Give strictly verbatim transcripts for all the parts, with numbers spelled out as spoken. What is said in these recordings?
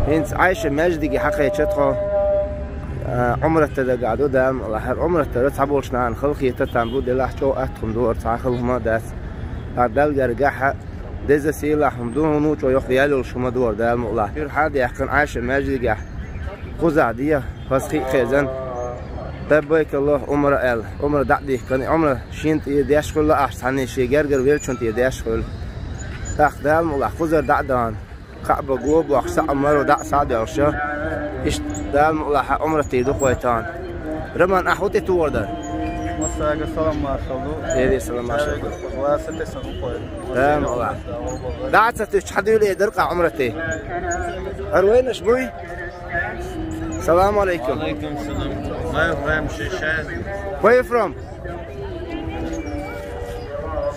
ХӀинца Ӏайша маьждиге хьакхеча тхо, а, Ӏумрат дагахь ду, Дала мукъалахь. ХӀара Ӏумрат дара цхьаболчу нахана халахета там бу, делахь чӀогӀа атта хӀума ду хӀара, цхьа хала хӀума дац. ХӀара Далла гергахь деза, сийлахь хӀума ду, хӀуна чӀогӀа йоккха ял йолуш хӀума ду хӀара, Дала мукъалахь. Цуьра хьадеана Ӏайша маьждигехь кхузахь де, хаза кхин а хезна. Лаббайк Аллахумма Ӏумра аьлла, Ӏумра дӀа а дихкина, Ӏумра шена тӀера деш хуьлу, ахь цхьаьна шен гергара веллачунна тӀера деш хуьлу. ТӀаккха, Дала мукъалахь, кхузара дӀа а даьхна, Каъба го а бохкуш, Саъа Марва дӀа а схьа а доьлхуш, иштта, Дала мукъалахь, Ӏумрат дийр ду-кх вай тахана. Роман, ахь хӀун тӀе тохар дара? Массаьрга салам маршалла ду. Эле салам маршалла ду. Ва сатесалам. Дала мукъалахь. ДӀа а ца туьссуш, хьан дуьйла дара-кх Ӏумрат? ХӀара вайнаш буй? Салам алейкум. Алейкум салам. Where from, Шишаз? Where you from?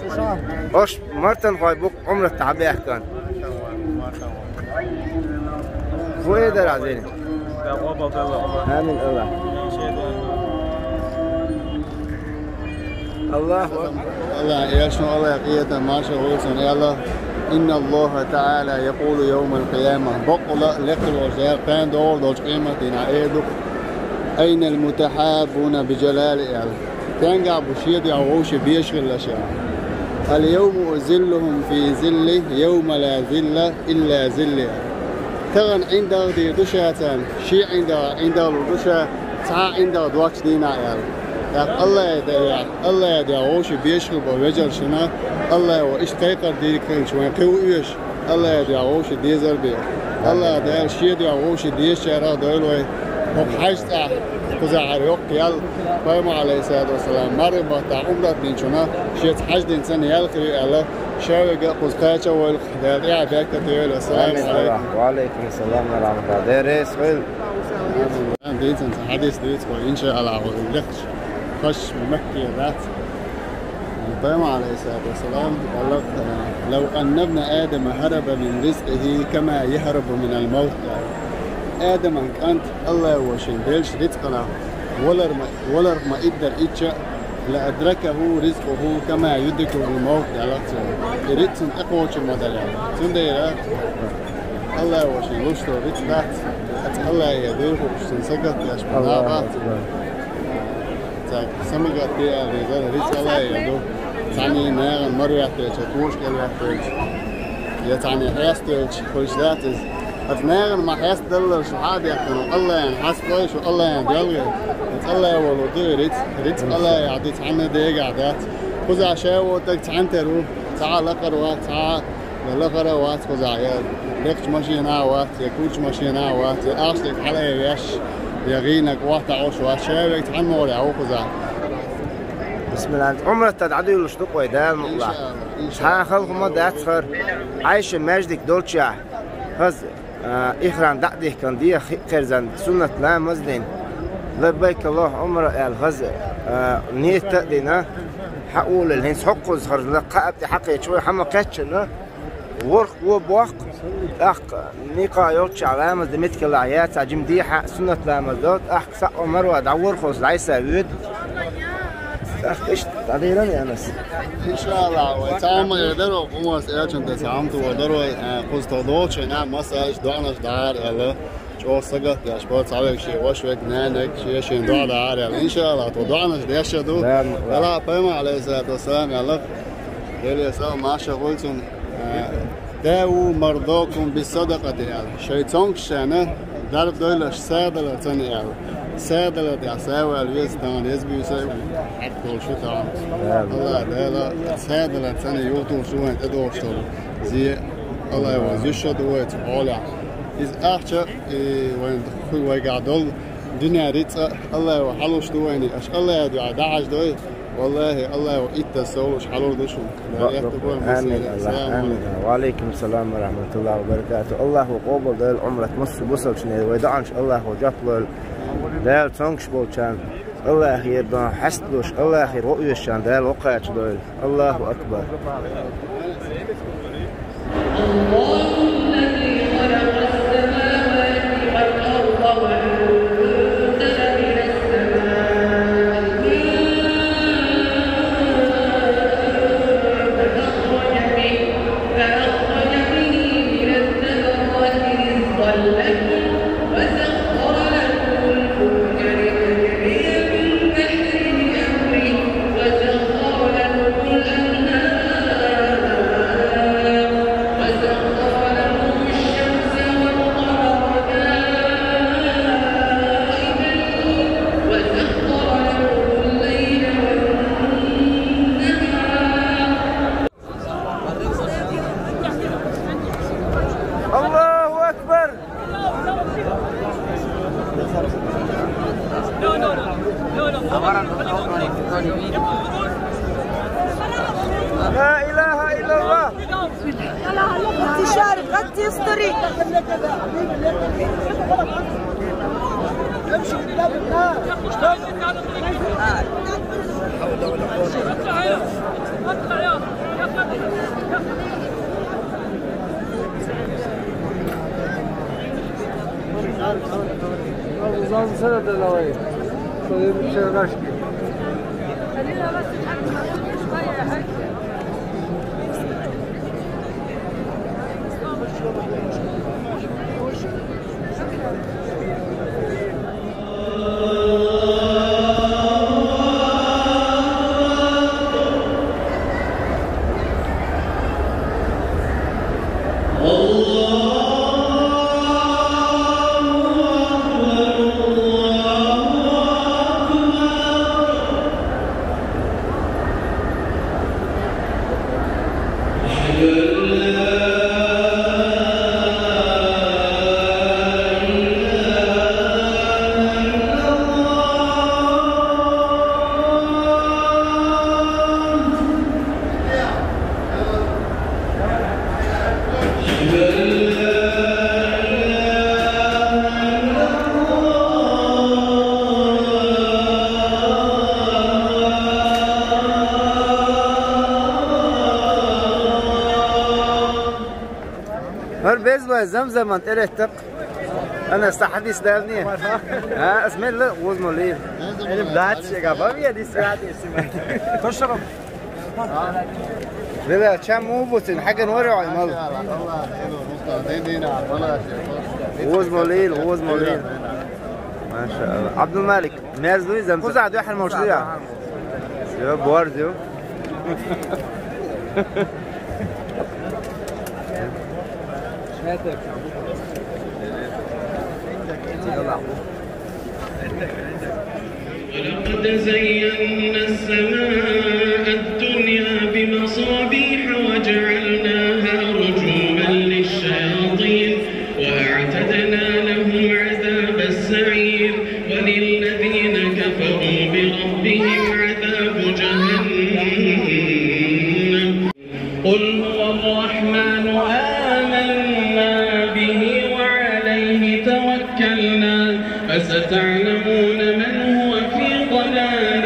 Шишаз. Ош мартанхой бу-кх Ӏумрат дӀабаьхкина. Хьо а дара, Зелим? Амин, Аллах. Аллаху акбар. Аллах, Элчано, Аллах къинхетам, маршалла хуьлда цунна, аьлла: «Инна Аллаха таӀала якъулу йовмал къияма». Баккъала а лекха волчу Дала кхана догӀур долчу къематдийнахь эр ду: «Айнал мутахьаббуна би жалали», аьлла. Стенгахь бу шен дуьхьа вовшийн безаш хилларш, аьлла. «Ал йовма узиллухум фи зилли, йовма ла зилла илла зилли». Тахана ӀиндагӀ дийр ду ша царна, шен ӀиндагӀ, ӀиндагӀ лур ду ша, цхьа а ӀиндагӀ доцучу дийнахь, аьлла. ТӀаккха Аллахьан дуьхьа, Аллахьан дуьхьа вовшийн безаш хилла болу вежаршна Аллахьо иштта кхайкхар дийриг хилча, вайн кхин хӀун оьшу? Аллахьан дуьхьа вовшийн дезар бен. Аллахь Дала шен дуьхьа вовшийн дезачарах а дойла вай. ХӀокху хьаьжцӀахь кхузахь хӀара йоккха ял, пайхамар, алейхиссалату вассалам, мархин баттахь Ӏумрат динчунна шеца хьаьж дина санна ял хир ю аьлла, ша верг а кхуза кхача а войла-кх, Дала тӀаьхье беркате йойла. Ассаламу алейкум. Ва алейкум ассалам ва рахматуллах. Дела реза хуьлда. Дийцина цхьа хьадис дуьйцу вай, иншааллахь, вай лекхачу хӀокху Макке дац. Пайхамар, алейхиссалату вассалам, аьлла: «Лав анна бна Адама хараба мин ризкъихи кама яхрабу минал мавт». Адаман кӀант Аллахьо шен деллачу рицкъанах валар ма, валарх ма-итта итча, «ла адракаху ризкъуху кама юдрикул мавт», аьлла цо. И рицкъ цунна тӀекхочур ма дара. Цундела Аллахьо шен луш долу рицкъ дац, оцу Аллахье ду, цунна сагатдеш болу нах бац. Цаьрга самагатде аьлла дезара, рицкъ Аллахье ду. Цхьаьний нахана марветтелча, кошка кӀел веттелча, я цхьаьний хьестаделча, хуьлуш дац иза. Оцу нахана ма-хьестадаллара шу хьа а деттина, Аллахьан хьаста дой шу, Аллахьан доьлхе. Оцу Аллахье волу ду и рицкъ, рицкъ Аллахьехь ду, цхьанна дегахь дац. Кхузахь ша а вон стаг цхьаьна тера ву, цхьа а лакхара вац, цхьа а я лахара вац кхузахь, я лекхачу машенахь вац, я курчу машенахь вац, я ахчаниг хьала а веш, я гӀийнарг охьатаӀош вац, ша верг цхьана могӀарехь ву кхузахь. Бисмилла, Ӏумрат дӀадуьйлуш ду-кх вай, Дала мукъалахь. Цхьа а хала хӀума дац хӀара, Ӏайша маьждиг долччехь, хаза, а, ихрам дӀа а дихкина, дегӀ хи а кхерзина, суннат ламаз а дина, лаббайк Аллахумма Ӏумра аьлла, хаза, а, нийят а дина, хьаолалла, хӀинца хӀокхузахь хӀара кхаъ тӀе хьакхечи вай, хьан ма-кхеччина, ворхӀ го боккху, тӀаккха микъа йолччехь ламаз дан меттигехь яц, цхьа жима дехьа а суннат ламаз до, тӀаккха Саъа Марва дӀа ворхӀазза дӀасавоьду. ТӀаккха иштта дӀадийран, Анас. Иншаллах, вай цхьа хӀума эр дара, хӀуманаш элчан тӀе цхьа хӀума тохар дара вай, а, кхуза тхо долчу хенахь массараш доӀанаш дахьара аьлла. ЧӀогӀа сагатдеш бара, цхьа верг шен ваша верг, нана верг, шен, шен доӀа дахьара аьлла. Иншаллах, тхо доӀанаш деш а ду. Амин. Делахь пайхамар, алейхиссалату вассалам, аьлла, Деле салам маршалла хуьлда цунна, а, «Даву мардакум бис-садакъати», аьлла. Шайн цомгушшинна дарба дойла шу сагӀа даларца, аьлла. СагӀа далар тӀехь сагӀа вала веза тахана, еза буьйса хьаькъ долуш ю тахана. Аллах Дала сагӀа даларца юхатухуш ду вайна тӀедогӀуш долу зе, Аллахьо зуьйш а ду вайца хьолехь. Иза ахча, и вайна хуьлу вайгахь долу дуьненан рицкъ а Аллахьо хьалуш ду вайна, аша Аллахьан дуьхьа дӀахьажадой. Валлахи, Аллахьо иттаза совлуш хьалур ду шуна. Амин, Аллах, амин. Ва алейкум салам ва рахматуллахи ва баракату. Аллахьо къобалдойла Ӏумрат массо а бусалбачунна, вай доӀанаш Аллахьо жоп лойла. Дала цомгуш болчарна Аллахьера дон хьаста луш, Аллахьера гӀо оьшучарна Дала гӀо кхачадойла. Аллаху акбар. الله الذي خلق السماوات والأرض وأنزل من السماء ماء فأخرج به، فأخرج به من الثمرات رزقا لكم شارب، غطي ستوري. Гьар безбай замзаман тӀереттакъ. Ана са хӀадис дални. Гьа, асмелла гъузмали. Элим датшега бавия дисвати сима. Тошарам. Бела, чам му буцин, хӀаган вара мал. Гъузмали, гъузмали. Машаалла. Абдулмалик, мерзлуй замзам. Куза духьал мошли я. Всё, борзю. ولقد زينا السماء الدنيا بمصابيح وجعلناها رجوما للشياطين وأعتدنا لهم عذاب السعير وللذين كفروا بربهم عذاب جهنم. قل هو الرحمن آمنا به وعليه توكلنا فستعلمون من هو في ضلال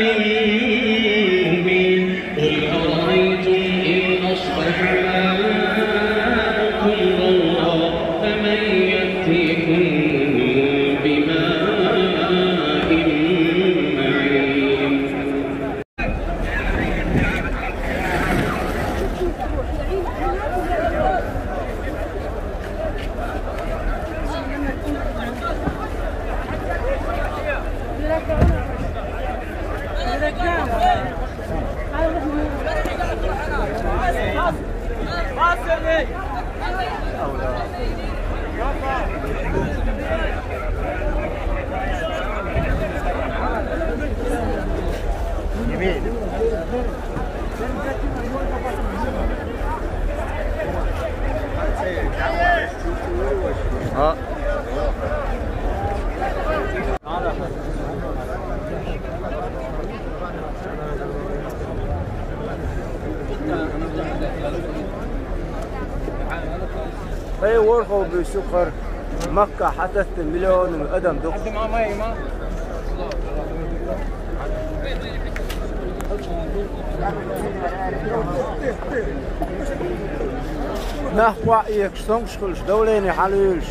مبين. قل أرأيتم إن أصبح ماؤكم غورا فمن يأتيكم بماء معين. Ай, ворхӀал буьйсу хъар. Макка хьататта миллион адам дукха. Нах къоаэкаш, сонгаш хуьлуш, давление хьалуьйлуш.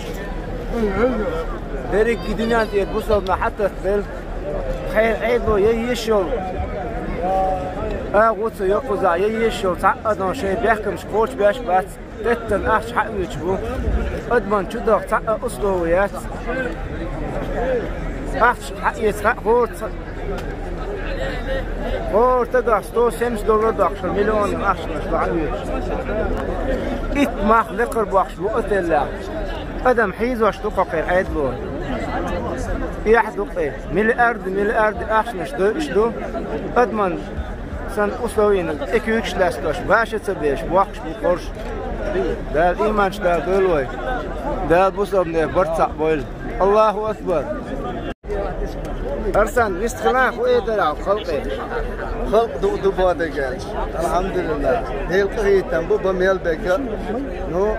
Берригге дуьнен тӀера бусалба нах хьататта белла. Кхеран Ӏедало яйеш йолу. АгӀуца йоккхузахь яйеш йолу цхьа а адам шайн бехкамаш кхочушбеш бац. Теттан ахча хьаоьцуш бу. Адаман чу даха цхьа а условие яц. Ахча хьаэца хьа хӀора ца-, хӀора тагах сто семьдесят доллар доккхуш, миллион ахчанаш ду хьаоьцуш. Итт мах лекхар бохуш бу отеллехь. Адам хьийзош ду кхо кхеран Ӏедало. Эхь ду кхе. Миллиард, миллиард ахчанаш дойуш ду. Адаман санна условиенаш тӀе куьйгаш лаьцнарш, баша ца беш, бохкуш бу кхорш. Дала ийманаш Дала дойла вай. Дала бусалбанех барт цхьаъ бойла. Аллаху акбар! Арсан, вистхилан хӀу эдарал халкъе. Халкъ ду, ду бода гелч. Алхьамдулиллах. Дел къахӀийтам бу ба мел бека. Ну,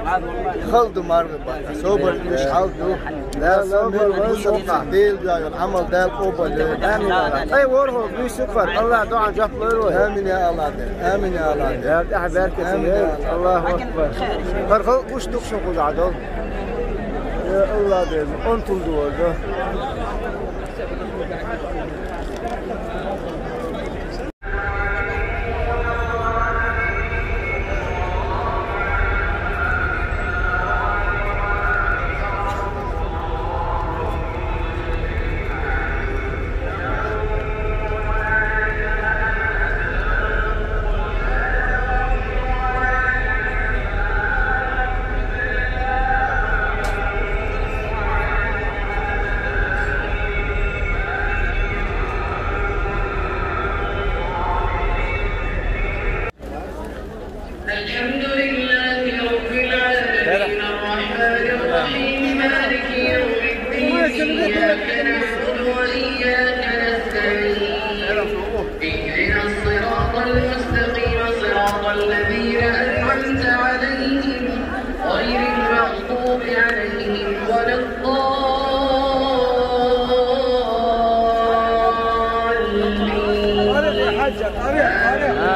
халкъ ду маргъа ба. Собар миш хьал ду. Да, собар миш хьал ду. Дел дуьхьа Ӏамал Дала къобал дойла. Амин. Ай, ворхӀо, буьйсу кхар. Аллах дуӀан жоп лойла. Амин, я Аллах, де. Амин, я Аллах, де. Дала тӀехьа беркат. Амин, я Аллах. Аллаху акбар. Хар халкъ гуш дукха шун кхузахь дол. Я Аллах, де. Онтул ду вар, да. الحمد لله رب العالمين، الرحمن الرحيم، مالك يوم الدين، إياك نعبد وإياك نستعين، اهدنا الصراط المستقيم، صراط الذين أنعمت عليهم، غير المغضوب عليهم ولا الضالين.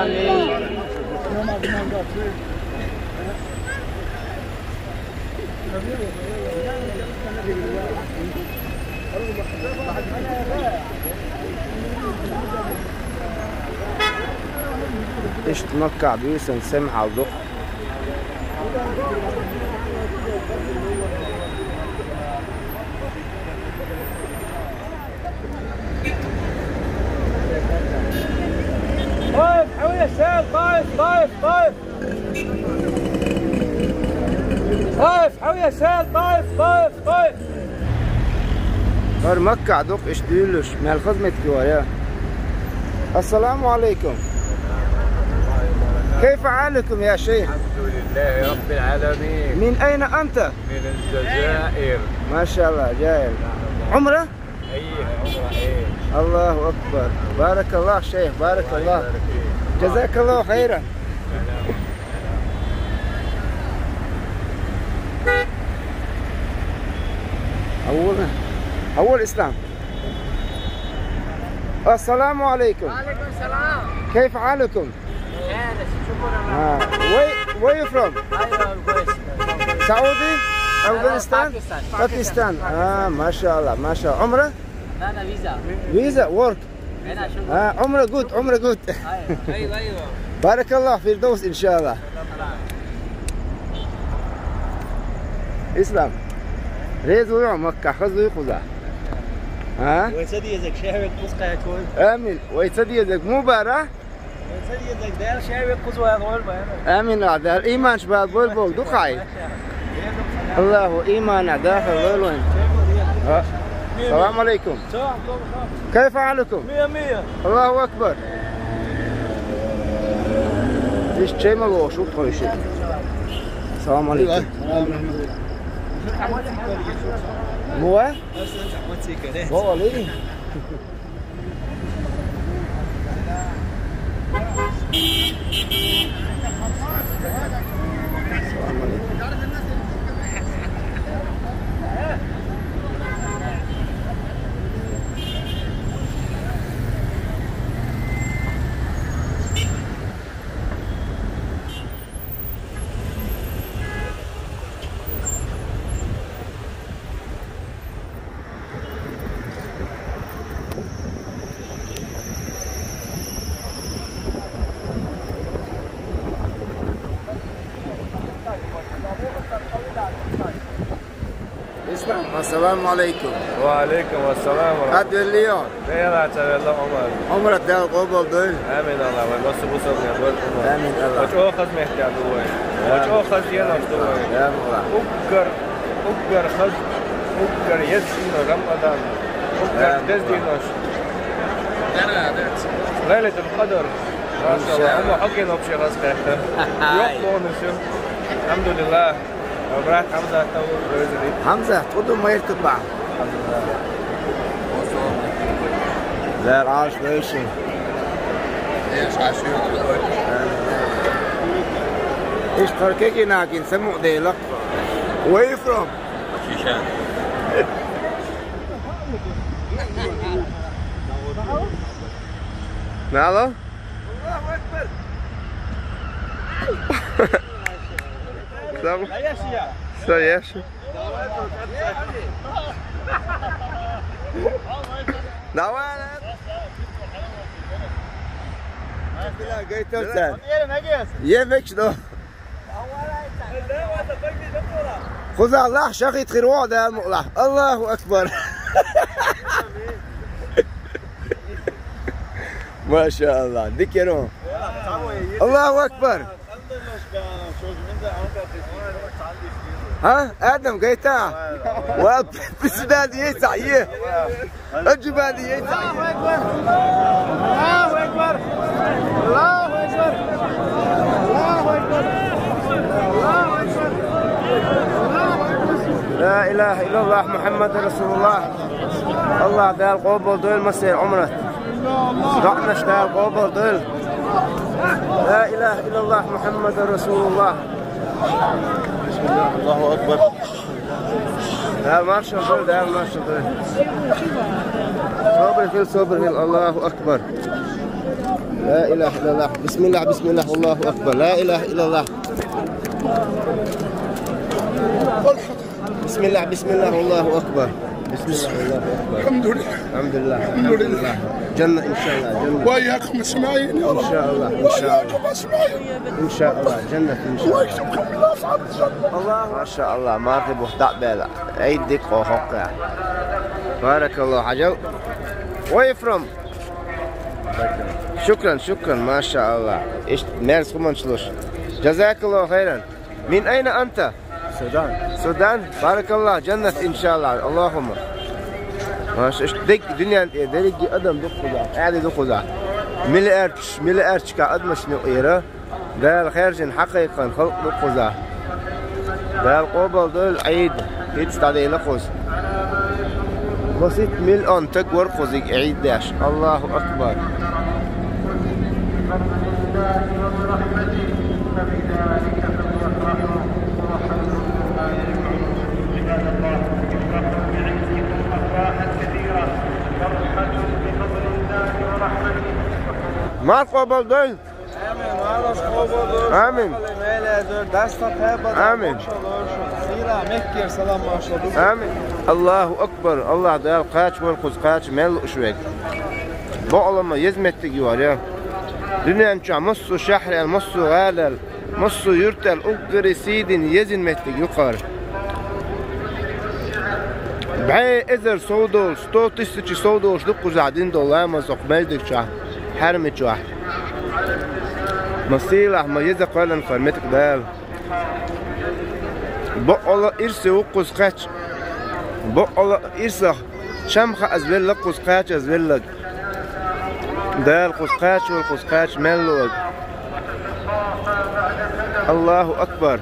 آمين. Иштта Маккахь буьйсанна сема хьал ду. طائف، حول الشام، طائف، طائف، طائف. طائف، حول الشام، طائف، طائف، طائف. ХӀара Маккахь дукха иштта дуьйлалуш, мел хаза меттиг вара, я. السلام عليكم. كيف حالكم يا شيخ؟ الحمد لله رب العالمين. من أين أنت؟ من الجزائر. ما شاء الله، جاي. عمرة؟ أي، عمرة، إيه. الله أكبر. بارك الله شيخ، بارك الله. الله يبارك فيك. جزاك الله خيرا. أول، أول إسلام. السلام عليكم. وعليكم السلام. كيف حالكم؟ خير، شكرا. آه. Where, where you from? أيوة، كويس. Saudi? أيوة، Afghanistan? باكستان. باكستان. آه، ما شاء الله، ما شاء الله. عمرة؟ لا، لا، فيزا. Visa, work. هنا شغل. آه، عمرة good, عمرة good. أيوة. أيوة، أيوة. بارك الله، فردوس إن شاء الله. Ислам. Реза вуй Маккахь, хаза вуй кхузахь. А? Вай ца дезаг шаьвик кхузахь кой. Амин. Вай ца дезаг мубарак. Вай ца дезаг Дала шаьвик кхузахь вай гӀор бай. Амин, а, Дала иманаш бала бой бог ду хьай. Аллаху иман а даха лой лой. А? السلام عليكم. كيف حالكم؟ مية مية. الله أكبر. Иштта чай ма лохуш ву тхойша. السلام عليكم. Муа? Бо али? Ислам, ассаламу алейкум. Ва алейкум ассалам ва рахматуллах. Хьат веллий хьо? Дела ца велла, Ӏумар. Ӏумрат Дала къобал дойла. Амин, Аллах. Вай массо бусалба нах дойла, Ӏумар. Амин, Аллах. Вай чӀогӀа хаза мехкда ду вай. Вай чӀогӀа хаза денош ду вай. Амин, Аллах. Уггар, уггар хаза, уггар еза денош Рамадан. Уггар деза денош. Лайлатул Къадр. Машаллах. Амма хьогена вообще хаза кхетта. Йокъа полностью. Алхьамдулиллах. Брат Хьамзат, тау, везли. Хьамзат, хӀу ду майртупа? Алхьамдулиллах. Дала Ӏалаш дойла шун. Иштта хӀара кегийнагӀа самукъаделла. Where you from? Нало? Сам-, сам еш. Давай. Гайтар сан. Е векш до. Хуза Аллах шахид хир ва да Аллах. Аллаху акбар. Машааллах. Дикерон. Аллаху акбар. Хьа? Адам, гайта? Ва, писидан дийца, е. Аджибан дийца. Аллаху акбар. Аллаху акбар. Аллаху акбар. Аллаху акбар. Ла илаха иллаллах, Мухаммад расулуллах. Аллах Дала къобал дойла массер умрат. ДуӀанаш Дала къобал дойла. Ла илаха иллаллах, Мухаммад расулуллах. Аллаху акбар. Дала маршал дойла, Дала маршал дойла. Собр хил, собр хил, Аллаху акбар. Ла илаха иллаллах. Бисмиллах, бисмиллах, Аллаху акбар. Ла илаха иллаллах. بسم الله، بسم الله، والله أكبر. بسم الله، والله أكبر. الحمد لله. الحمد لله، الحمد لله. جنة إن شاء الله، جنة. وإياكم أجمعين يا رب. إن شاء الله، إن شاء الله. وإياكم أجمعين. إن شاء الله، جنة إن شاء الله. الله يكتبكم من أصحاب الجنة. الله. ما شاء الله، ما في بوح دعبالة. عيد ديك خوخوك. بارك الله، حجل. Where you from? شكرا، شكرا، ما شاء الله. إيش مارس كمان شلوش. جزاك الله خيرا. من أين أنت؟ Судан. Судан? بارك الله، جنة إن شاء الله، اللهم. Маша, иш дег дунен тӀе дерриге адам дукхуза, аьле дукхуза. Миллиард, миллиардчика адамаш нуира. Дала хаьржина хьакхайкхана халкъ дукхуза. Дала къобал дойла Ӏийд, хӀинца дӀадайла кхуза. Масит миллион таг вар кхузига Ӏийд деш. Аллаху акбар. Марха къобал дойла. Амин. Амин. Аллаху акбар. Аллах Дала кхача вар кхуза кхача мел лууш вег. Бокъалама еза меттиг юар я. Дунен чу массо шахьрел, массо гӀалел, массо юртел уггаре сийдина езина меттиг юкъар. БӀе эзар сов долуш, сто тысячи сов долуш дукхузахь дина долу ламаз окху маьждиг чохь, хьаьрми чохь. Ма сийлахь, ма еза кхоьллина хир метиг Дала. Бокъала ирсе ву кхуза кхаьчча. Бокъала ирсах чам хаа аз велла кхуза кхача аз веллаг. Дала кхуза кхача ву кхуза кхача мел луаг. Аллаху акбар.